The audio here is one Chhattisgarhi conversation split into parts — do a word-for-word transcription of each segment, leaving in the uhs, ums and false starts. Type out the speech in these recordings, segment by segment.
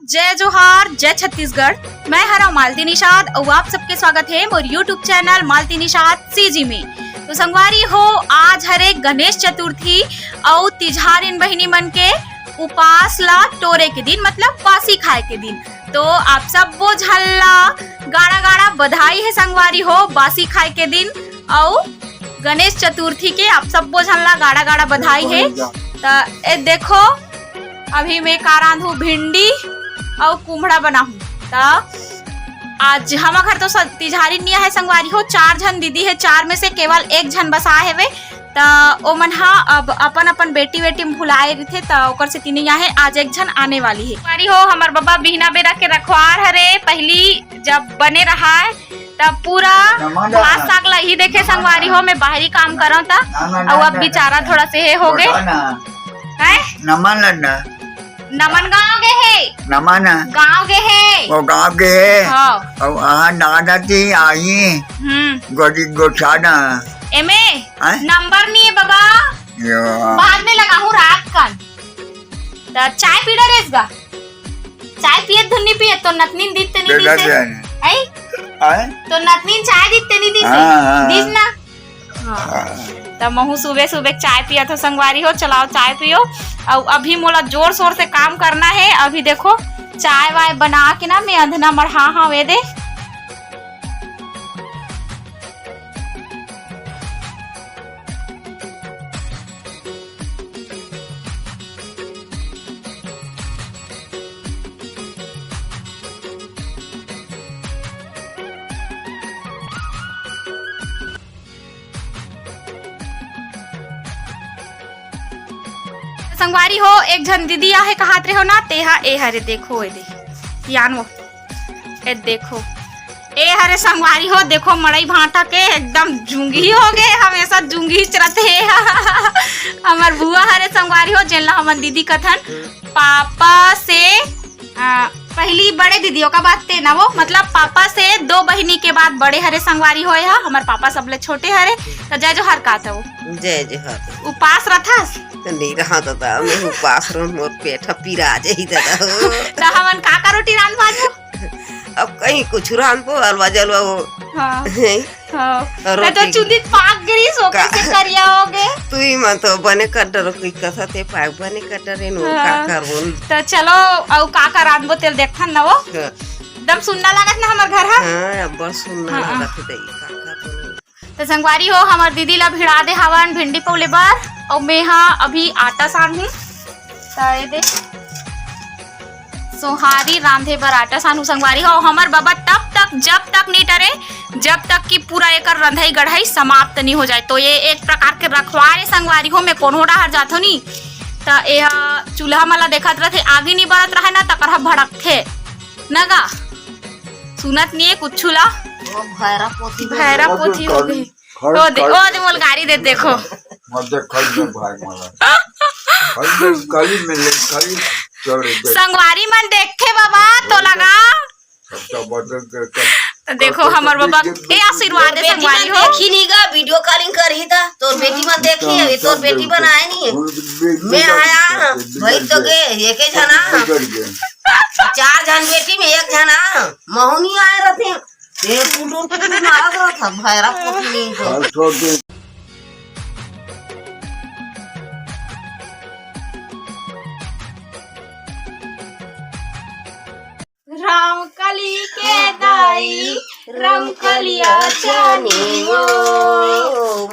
जय जोहार, जय छत्तीसगढ़। मैं हरव मालती निषाद अउ आप सबके स्वागत हे मोर YouTube channel Malti Nishad C G. तो संगवारी हो, आज हरे गणेश चतुर्थी अउ तिजहारिन बहिनी मन के उपास ला टोरे के दिन, मतलब बासी खाए के दिन। तो आप सब्बो झन ला गाड़ा गाड़ा बधाई हे संगवारी हो, बासी खाए के दिन अउ गणेश चतुर्थी के आप सब्बो झन ला गाड़ा गाड़ा बधाई हे। त ए देखो, अभी मैं का रांधू, भिंडी अउ कुम्हड़ा बनाहूँ। त आज हमर घर तो स-, तिजहारी निया है संगवारी हो, चार झन दीदी है, चार में से केवल एक झन बसा हेवे। त ओमन ह अब अपन अपन बेटी बेटी भुलाए रहिथे, त ओकर से तीन या है, आज एक झन आने वाली है संगवारी हो। हमर बबा बिहना बेरा के रखवार हरे, पहली जब बने रहा है तब पूरा नमन भात साग ला ही देखे संगवारी हो, मैं बाहरी काम करव त। अउ अब बेचारा थोड़ा से हे हो गे। हैं? नमन लड्डा। नमन गांव गे हे। नमन। गांव गे हे। वो गांव गे हे। हाँ। अउ आहा दादा ती आई। हम्म। गोदी गोछाना। एमे हैं? नंबर नहीं है बाबा। यो। बाद में लगाहूँ रात कन। त चाय पी डरेस गा। चाय पियत धुन नहीं पियत, तो नतनीन दीत ते नहीं दीस हे। आई? आए? तो नतनीन चाय दीत ते नहीं दीस हे। हाँ, हाँ, दीस हाँ। ना? हाँ। हाँ। त महू सुबह सुबह चाय पियत हो संगवारी हो, चलाओ चाय पियो। अउ अभी मोला जोर शोर से काम करना है। अभी देखो चाय वाय बना के ना मैं अंधना मढ़ा हाँ वे दे। संगवारी हो, एक झन दीदी आहे कहात रहे हो ना, तेहा ए हरे देखो, ए दे, यान वो, ए देखो, ए हरे संगवारी हो, देखो मड़ई भांटा के एकदम जुंगी हो गए, हमेशा जुंगी रथे। हमर बुआ हरे संगवारी हो, जेन ला हमन दीदी कथन, पापा से आ, पहली बड़े दीदी, ओकर बाद ते ना वो, मतलब पापा से दो बहिनी के बाद बड़े हरे संगवारी होए हा, हमर पापा सबले छोटे हरे। त जय जोहार का तो जय जोहार। उपास रथस? नहीं रहा दादा, मैं उपास रहूं, मोर पेट ह पिरा जाही दादा हो। त हमन का का रोटी रांध बाजू? अब कहीं कुछ रांध पो, अलवा जलवा वो। हाँ। हाँ। त तो चुंदी पाक गिरी सो का? कैसे करिया हो गे? तुई मन तो बने कट्टर की कथा ते पाक बने कट्टर इन हाँ। का करबो? त चलो, अउ का का रांधबो तेल देखथन ना वो। हाँ। एकदम सुन्ना लागत ना हमर घर हा। हाँ, अब्बड़ सुन्ना हाँ। लागत हे दई, का करबो? त संगवारी हो, हमर दीदी ला भिड़ा दे हवन भिंडी पौले बर, अउ मैं हा अभी आटा सानहूं। त ये दे। सोहारी रांधे बर आटा सानू संगवारी हो। हमर बबा तब तक, जब तक नी टरे, जब तक कि पूरा एकर रंधई गढ़ई समाप्त नी हो जाए। तो ये एक प्रकार के रखवार ए संगवारी हो, मैं कोनो डाहर जाथो नी, त ए ह चूल्हा मन ला देखत रथे, आगी नी बरत रहे ना, तकर ह भड़कथे न गा। सुनत नी ए कुछु ला। वो भैरा पोथी भैरा पोथी हो गई। ओ दे, ओ दे, मोल गारी दे, देखो। मत देख, खाली में भाई मारा। खाली में, खाली में ले, खाली चल रे, देख। संगवारी मन देखथे बाबा, तो लगा। सबका बटन के, के, तो देखो, कर, कर, हमर बाबा देख, देख, के आशीर्वाद दे, संगवारी हो। देखी नहीं गा, video calling करही ता, तोर बेटी मन देखी, हाँ, ये तोर सब बेटी देखो। बनाए नहीं है। वो बेटी मैं का आया, देखो, भाई तो देखो। गे, एके झना। बिगड़ गए। चार झन बेटी में एक झना, महू नहीं आए रहते। ए, कुटुर, कुटुर मारत रहत ह, भैरा पोथी नहीं तो। हर छोड़ दे। रामकली के दाई, रमकलिया चानी वो,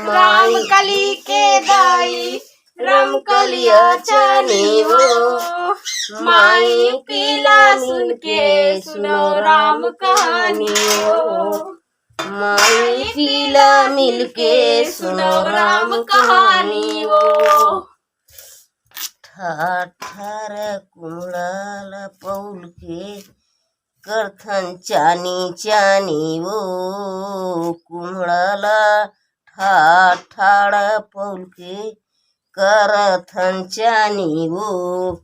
रामकली के दाई, रमकलिया चानी वो, माई पीला सुन के सुनो राम कहानी वो। माई पीला मिल के सुनो राम कहानी वो। ठार ठार कुमड़ा ला पौल के करथन चानी चानी वो। कुमड़ा ला ठार ठार पौल के करथन चानी वो।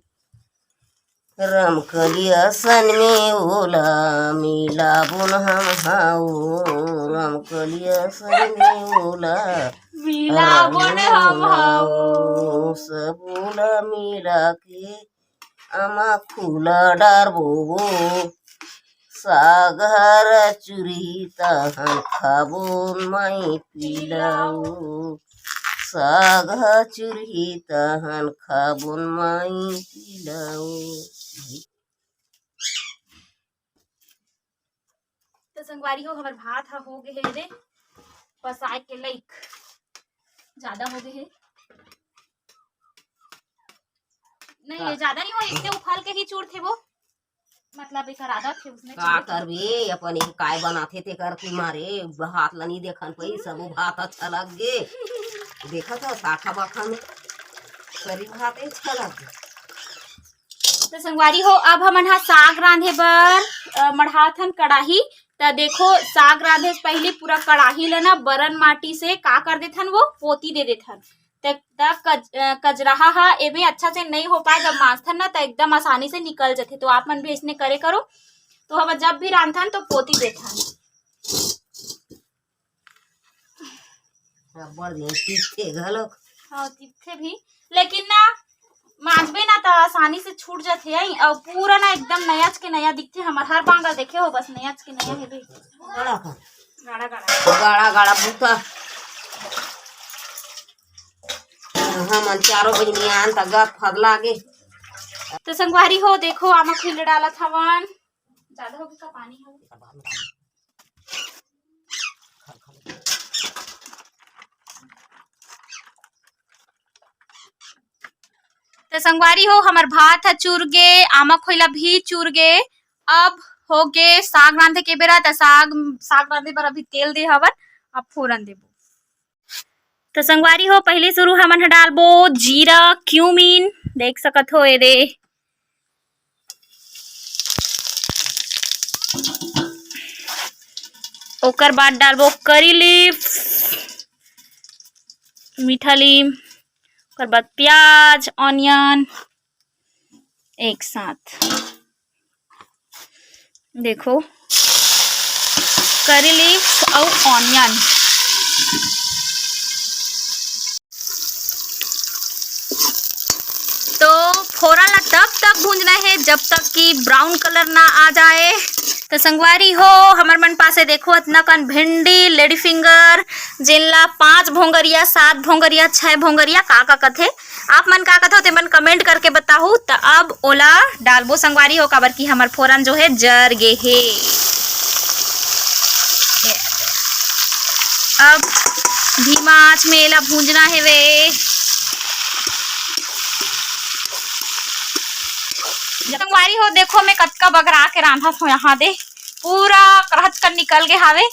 रमकलिया सन में ओला मिलाबोन हम हाओ, रमकलिया सन में ओला मिलाबोन हम हाओ। सब ओला मिला के आमा खुला डारबो वो, साग हर चुरही तहन खाबोन माई पिलाओ, साग ह चुरही तहन खाबोन माई पिलाओ। तो संगवारी हो, हमर भात ह हो गे हे रे, बस आए के लइक ज्यादा हो गे हे। नहीं, ये ज्यादा नहीं हो, इससे उफल के ही चूर थे वो, मतलब एक आदत है उसमें का चूर के। करबे, अपन एक काय बनाथे तेकर की मारे भात ल नहीं देखन पई, सबो भात अच्छा लग गे। देखत हो साखा बाखा में करी भात अच्छा लग गे। तो संगवारी हो, अब हमन हा साग रांधे बर, अ, मढ़ाथन कड़ाही। त देखो, साग रांधे से पहले पूरा कड़ाही ल ना बरन माटी से का कर देथन, वो पोती दे देथन। त, त कज-, अ, कजरहा हा एमे अच्छा से नहीं हो पाए, जब मांजथन ना त एकदम आसानी से निकल जथे। तो आप मन भी इसने करे करो। तो हम जब भी रांधथन तो पोती देथन। अब्बड़ दिन टिकथे घलोक। हाँ, टिकथे भी, लेकिन ना मांजबे ना त आसानी से छूट जथे, आई, अउ पूरा ना एकदम नयाच के नया दिखथे। हमर हर बांगल देखे हो, बस नयाच के नया हे बे। गाड़ा का। गाड़ा, गाड़ा। गाड़ा, गाड़ा बूता। हमन चारों बहिनी आन त गत फदला गे। तो संगवारी हो, देखो, आमा खिल डालत हवन। ज्यादा हो गे का पानी हो? त संगवारी हो, हमर भात ह चूर गे, आमा खोइला भी चूर गे। अब हो गे साग रांधे के बेरा, त साग, साग रांधे बर अभी तेल दे हवन, अब फोरन देबो। त संगवारी हो, पहली शुरू हमन ह डालबो जीरा, cumin, देख सकत हो एदे। ओकर बाद डालबो curry leaf, मीठा लीम, ओकर बाद प्याज, onion एक साथ। देखो, curry leaf अउ onion। तो फोरन ला तब तक भूंजना हे जब तक कि brown colour ना आ जाए। तो संगवारी हो, हमर मन पासे देखो, अतना कन भिंडी, lady finger, जेन ला पांच भोंगरिया, सात भोंगरिया, छह भोंगरिया, का का कथे, आप मन का कथो, ते मन comment करके बताहू। त अब ओला डालबो संगवारी हो, काबर कि हमर फोरन जो हे जर गे हे। अब धीमा आंच में एला भूंजना हेवे। संगवारी हो, देखो मैं कतका बगरा के रांधत हो यहाँ दे, पूरा करहच कर निकल गे हावे।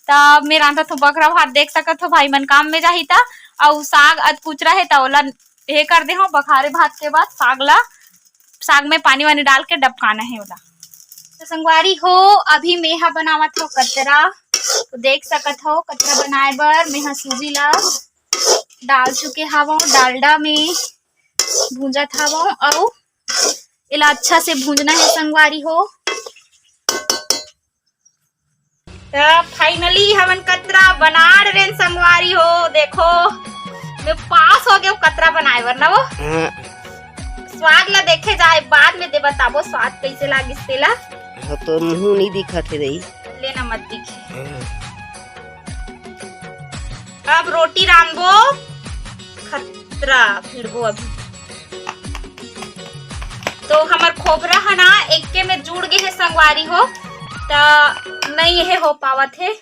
त मैं रांधत हो बगरा भात, देख सकत हो भाई मन काम में जाही त, अउ साग अध कुचरा हे त ओला ये कर दे हो, बघारे भात के बाद साग ला, साग में पानी वानी डाल के डबकाना हे ओला। तो संगवारी हो, अभी मेहा बनावत हो कतरा, तो देख सकत हो कतरा बनाए बर मेहा सूजी ला डाल चुके हवो डालडा में, भूंजत हवो अउ एला अच्छा से भूंजना हे संगवारी हो। त finally हमन कतरा बनाड़ रेन संगवारी हो। देखो, मैं पास हो गयो कतरा बनाए बर ना वो। हाँ। स्वाद ला देखे जाए, बाद में दे बताबो स्वाद कैसे लागिस तेला। हाँ, तो मुंह नहीं दिखत हे दई। लेना मत दिखे। हाँ। अब रोटी रांधबो, खतरा भिड़बो अभी। तो हमर खोबरा ह ना एक्के में जुड़ गे हे संगवारी हो, त नहीं हे हो पावत हे।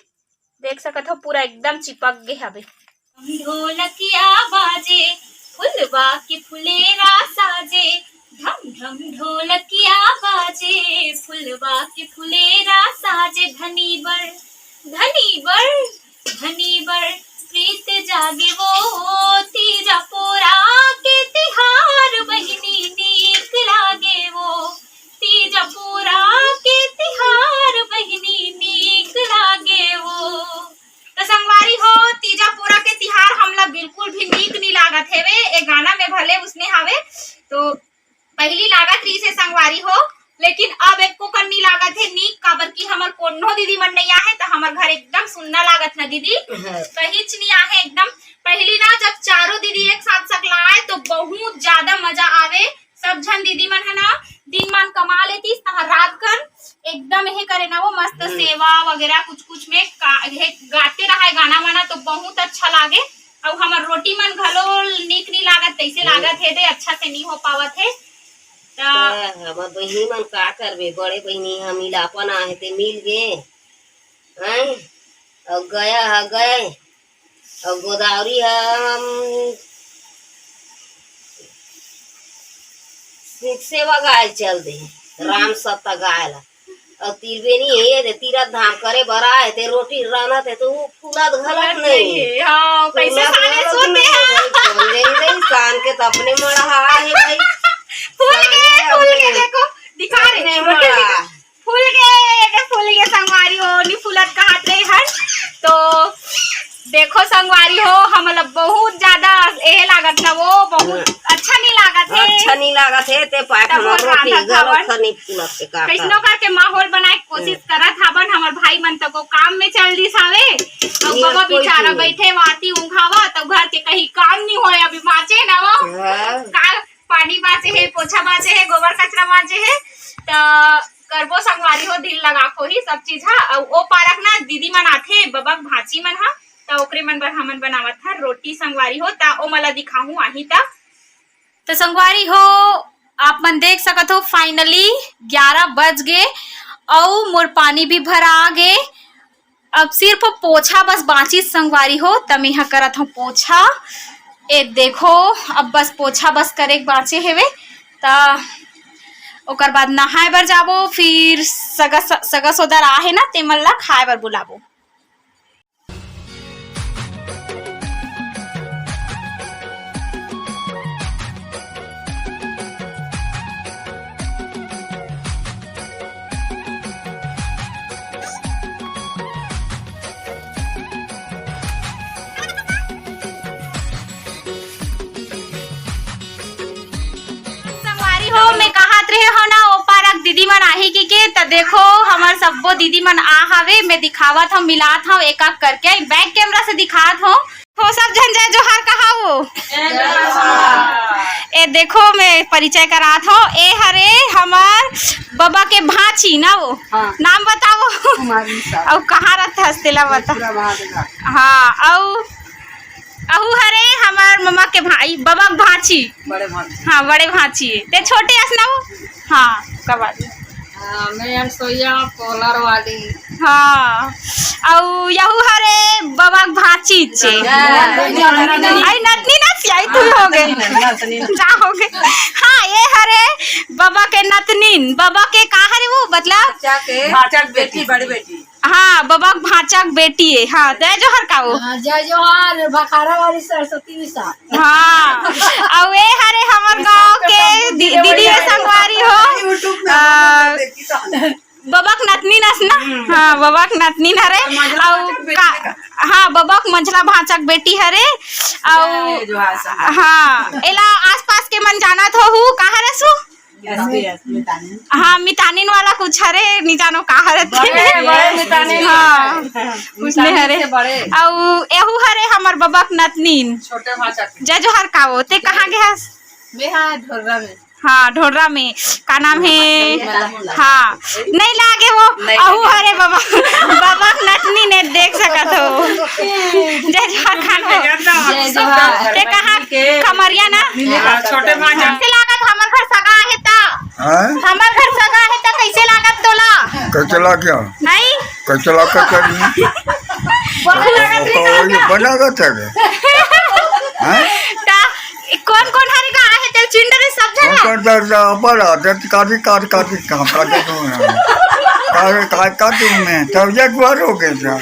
देख सकत हो पूरा एकदम चिपक गे हवे। ढोलकिया बाजे, फुलवा के फुलेरा साजे, ढम ढम ढोलकिया बाजे, फुलवा के फुलेरा साजे, धनी बर, धनी बर, धनी बर, प्रीत जागे वो, तीजा पोरा के तिहार बहिनी नीक लागे वो, तीजा पोरा के तिहार बहिनी नीक लागे वो। तो संगवारी हो, तीजा पोरा के तिहार हमला बिल्कुल भी नीक नी लागत हेवे। ए गाना में भले उसने हावे, तो पहली लागत रहिस हे संगवारी हो, लेकिन अब एको कन नी लागत हे नीक, काबर कि हमर कोनो दीदी मन नहीं आहे, त हमर घर एकदम सुन्ना लागत ना दीदी। हाँ। कहीच नी आहे एकदम। पहली ना जब चारों दीदी एक साथ सकलाए तो बहुत ज्यादा मजा आवे। सब झन दीदी मन है ना, दिन मन कमा लेतीस, तहाँ रात कन एकदम हे करे ना वो मस्त हम्म। सेवा वगैरह कुछ कुछ में का, हे गाते रहा है गाना वाना, तो बहुत अच्छा लागे। अउ हमर रोटी मन घलो नीक नी लागत, तैसे हम्म। लागत हे दे, अच्छा से नी हो पावत हे। त त हमर बहिनी मन का करबे, बड़े बहिनी हम इलापन आहे ते मिल गे, हैं? अउ गया ह गए, अउ गोदावरी ह हम से-, सेवा गाय चल दे, राम सत्ता गाय ला। अउ तिरबेनी हे दे, तीरथ धाम करे बर आए ते रोटी रांधत हे, तो वो फूलत घलत फूलत नहीं। नहीं हे, हाँ, कैसे फूलत साले घलत सोते नहीं हैं। भाई, कौन जाई भाई, सान के तो अपने मड़हा हे भाई। फूल के, साले फूल के अपने, देखो, दिखा रहे, अपने छोटे मड़हा। फूल के, के फूल के संगवारी हो, नी फूलत कहत रहे हन। तो देखो संगवारी हो, हमला बहुत ज्यादा एहे लागत ना वो, बहुत हम्म। अच्छा नहीं लागत हे। अच्छा नहीं लागत हे, ते पाए तब हमर वो रोटी रांधत घलो हवन। खनी फूलत हे का कैसनो का। करके माहौल बनाए के कोशिश हम्म। करत हवन। हमर भाई मन तको काम में चल दिस हावे, अउ ये बाबा कोई बेचारा चीज नहीं। बैठे वाती ऊंघावा, तब घर के कहीं काम नहीं होए, अभी बाँचे ना वो। हाँ। का पानी बाँचे हे, पोछा बाँचे हे, गोबर कचरा बाँचे हे, त करबो संगवारी हो, दिल लगा को ही सब चीज हा। अउ ओ पारक ना दीदी मन आथे, बबक भांची मन हा, त ओकरे मन बर हमन बनावत हन रोटी संगवारी हो, त ओ मला दिखाहूं आही त। त संगवारी हो, आप मन देख सकत हो, finally ग्यारह बज गे अउ मोर पानी भी भरा गे। अब सिर्फ पोछा बस बाँचिस संगवारी हो, त मेंहा करत हंव पोछा। ए देखो, अब बस पोछा बस करे के बाँचे हेवे, त ओकर बाद नहाए बर जाबो, फिर सगा स-, सगा सोदर आहे ना, तेमन ला खाए बर बुलाबो। संगवारी हो, मैं कहत रहे हो ना, ओ पारक दीदी मन आही की के, त देखो, हमर सब्बो दीदी मन आ हवे, मैं दिखावत हंव, मिलात हंव, एक एक करके back camera से दिखात हंव। हो सब झन जय जोहार कहाओ। ए देखो, मैं परिचय करात हंव, ए हरे हमर बबा के भांची ना वो। हाँ। नाम बताओ। कुमारी साहब। अउ कहाँ रहत हस तेला बता। मथुरा महादेव। हाँ, अउ अहू हरे हमर ममा के भाई, बबा के भांची। बड़े भांची। हाँ, बड़े भांची हे। ते छोटे अस ना वो? हाँ, कबाड़ी। हाँ, मैं अनसुईया कोलर वाली। हाँ, अउ यहू हरे बबा के भांची चे। हाँ। आई नतनी ना सियाई तू हो गे। नतनी, नतनी। जा हो गे। हाँ, ये हरे बबा के नतनीन, बबा के का हरे वो, मतलब? भांचा के भांचा के बेटी, बेटी। बड़ी बेटी। हाँ, बबा के भांचा के बेटी हे। हाँ, जय जोहार का वो। हाँ, जय जोहार, भखारा वाली सरस्वती मिसा। हाँ, अउ ए हरे हमर गांव के दीदी हे संगवारी हो। YouTube में आ, हम लोग देखी तो। बबा के नतनीन अस ना? हम्म। हाँ, बबा के नतनीन हरे। मंझला अउ भांचा के बेटी का? हाँ, बबा के मंझला भांचा के बेटी हरे। अउ जय जोहार संगवारी। हाँ, एला आसपास के मन जानत होहू, का हरे सु? हाँ, मितानिन वाला कुछ हरे, नी जानो का हरे। बड़े, बड़े मितानिन हाँ, वाला। कुछ नहीं मितानिन हरे। से बड़े। अउ एहू हरे हमर बबा के नतनीन। छोटे भांचा के। जय जोहार का वो, ते कहाँ गे हस? मैं हाँ, ढोर्रा में। हाँ, ढोर्रा में। का नाम हे? हाँ, नहीं लागे वो। नहीं अहू लागे। हरे बबा, बबा के नतनीन हे, देख सकत हो। जय जोहार खान हो। जय जोहार। ते कहाँ? खमरिया ना? हाँ, छोटे भांचा। कैसे लागत हमर घर सगा हे ता? हाँ? हमर घर सगा हे त कैसे लागत तोला? कैसे लागत? नहीं? कैसे लागत है? कैसे लागत तो रे? ये बना रहता है। हाँ? त कौन कौन हरे का आहे ते चिंडरे सब कौन जना? कौन सा सा बड़ा जत काटी काट काटी काम का दे दूँ ना। का का का दूँ मैं? तब ये गुआर हो गए जा।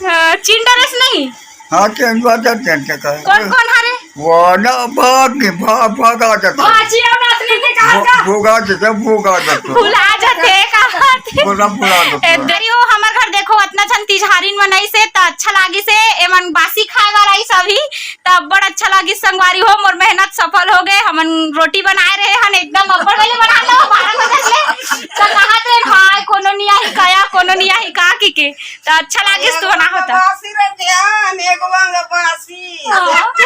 हाँ, चिंडरस नहीं? हाँ, के बात है, के, के, के। कौन, कौन हरे? वो ना, भाग, भाग, भाग आ जाता है। भांची और नतनीन के कहा वो, था? भोगा देता, भोगा देता। भुला जाते, कहा थे? भोगा, भुला देता। ए, दरियो, हमर घर देखो, अतना झन तिजहारिन मनई से, त अच्छा लागी से, एमन बासी खाए वाला ही सभी, त बड़ अच्छा लागी संगवारी हो, मोर मेहनत सफल हो गए, हमन रोटी बनाए रहे हन, एकदम अब्बड़ वाले बना लो, बारह बजे ले, त कहा थे, "हाय, कोनो नहीं आई काया, कोनो नहीं आई का," की के। त अच्छा लागिस तू बना होता। बासी रे ध्यान, एक वांग बासी। हाँ। एक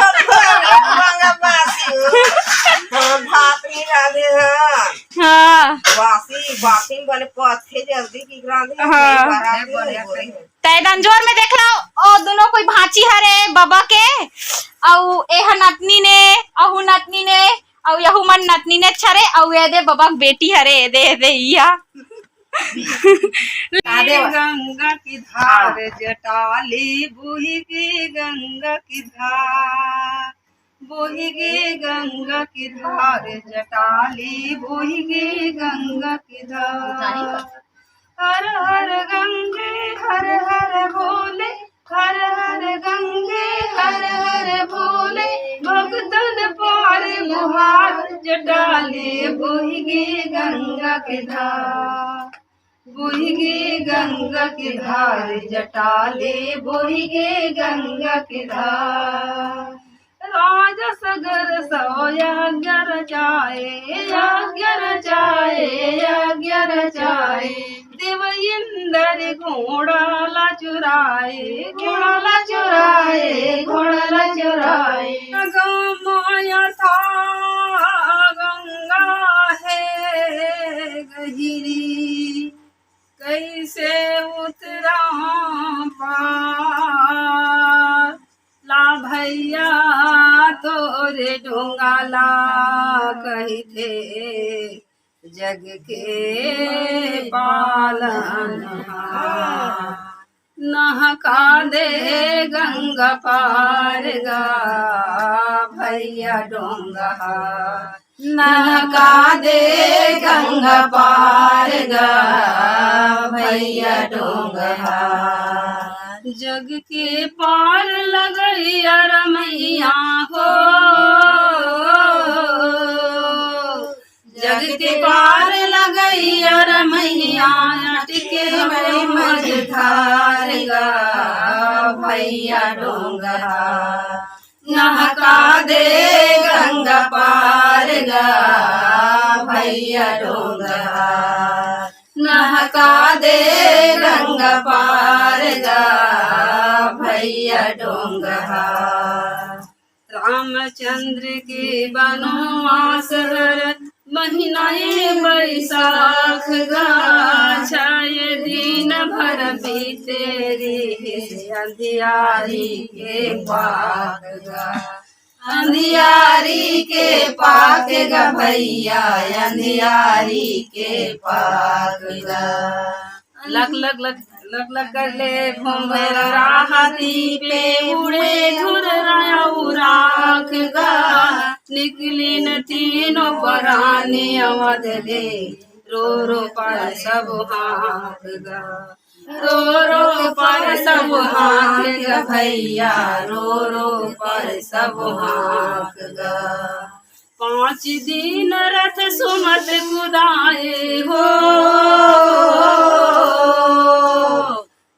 वांग बासी। हाँ, भात नहीं डाले हैं। बने पथे जल्दी की ग्रांधी हाँ। बराबर नहीं बोले। तैदन जोर में देख लो, ओ दुनो कोई भांची हरे बबा के, अउ एह नतनी ने, अहू नतनी ने, अउ यहू मन नतनी ने छरे, अउ एदे बबा के बेटी हरे, एदे, एदे इया। गंगा की धार जटाली, बोही गे गंगा की धार, बोही गे गंगा की धार जटाली, बोही गे गंगा की धार। हर हर गंगे हर हर भोले, हर हर गंगे हर हर भोले, भक्तन पार मुहार जटाली, बोही गे गंगा की धार। बोही गे गंगा की धार जटाली, बोही गे गंगा की धार। राजा सगर सो यज्ञ रचाए, यज्ञ रचाए, यज्ञ रचाए। देव इंदर घोड़ा ला चुराए, घोड़ा ला चुराए, घोड़ा ला चुराए। गो माया था गंगा है गहिरी, कैसे उतरा पार। ला भैया तोरे डोंगा ला कहिथे जग के पालनहार। नहका दे गंगा पार गा भैया डोंगा, नहका दे गंगा पार गा भैया डोंगा। जग के पार लगैया रमैया हो, जग के पार लगैया रमैया, अटके हवे मझधार गा भैया डोंगा। नहका दे गंगा पार गा भैया डोंगा, नहका दे गंगा पार गा भैया डोंगा। रामचंद्र के बनवास हर महीना ये बैसाख गा, छाय दिन भर बीते रे अंधियारी के पाख गा, अंधियारी के पाख गा भैया, अंधियारी के पाख गा। लक लक लक लक लक कर ले भोमरा हाथी पे उड़े धुर राख गा। निकली न तीनों परानी अवध ले, रो रो पर सब हाथ गा। रो रो पर सब हाथ गा भैया, रो रो पर सब हाथ गा। पाँच दिन रथ सुमत कुदाए हो,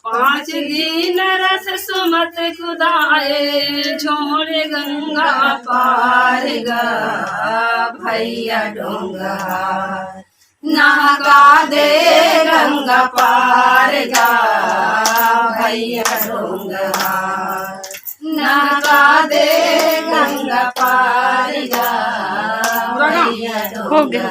पाँच दिन रथ सुमत कुदाए, छोड़े गंगा पार गा भैया डोंगा। नहका दे गंगा पार गा भैया डोंगा, नहका दे गंगा पार गा भैया डोंगा।